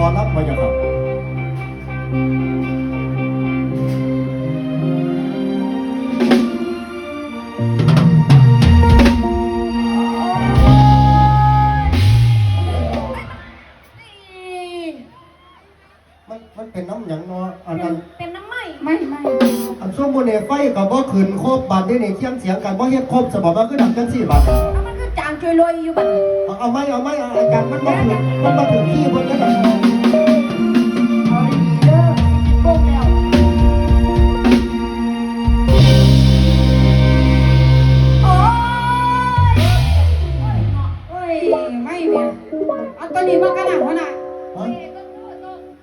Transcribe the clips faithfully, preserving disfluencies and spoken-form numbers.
ตอนรับพระเจ้าค่ะ มัน มันเป็นน้ำหยังเนาะ อันนั้น เป็นน้ำไหม้ ไม่ ไม่ อันซุมมื้อนี้ไฟก็บ่ขึ้นครบ บาดนี้นี่เคียงเสียงกันบ่เฮ็ดครบ สมองมันคือดังจังซี่บาด เอามันคือจางจวยลอยอยู่บัดนี้ เอา เอาไหม เอาไหม เอา อาจารย์ มันบ่ถึง มันบ่ถึงที่เพิ่นก็ได้ เอาดีๆเด้อ โป่งแล้ว โอ้ย โอ้ย ไม่เนี่ย เอาตัวนี้มากันนะหัวหน้า ฮะ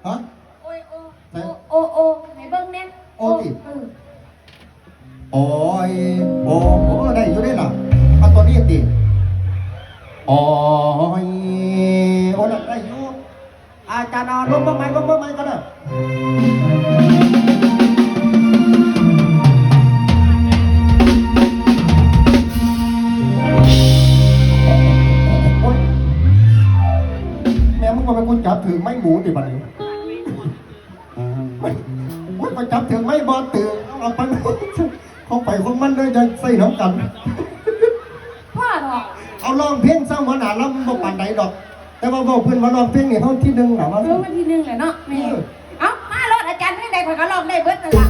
ฮะ โอ้ย โอ้ ไหน โอ้ โอ้ โอ้ ให้เบิ่งแหน่ โอ้ติ เออ โอ้ย โอ้ โอ้ ได้อยู่เด้ล่ะ เอาตัวนี้ติ โอ้ย โอ้ นั่นได้อยู่ อาจารย์เอาลงมาใหม่ ลงมาใหม่ก็ได้ โอ้ย แม่มึงว่าเป็นกูจับถือไม้หมูติบัดนี้ โอ้ย ไปจับถือไม้บอลถือ เอาไป ของไปของมันเด้อ อย่าใส่น้ำกัน พ่อเถาะ เอาร้องเพลงซะ หัวหน้าลำบ่ปานใดดอก แต่ว่าเว้าเพิ่นว่าร้องเพลงนี่เฮาที่หนึ่งล่ะว่า เออ วันที่หนึ่งแหละเนาะแม่ เออ เอ้า มาโลด อาจารย์เพลงใดข้อยก็ร้องได้เบิดนั่นล่ะ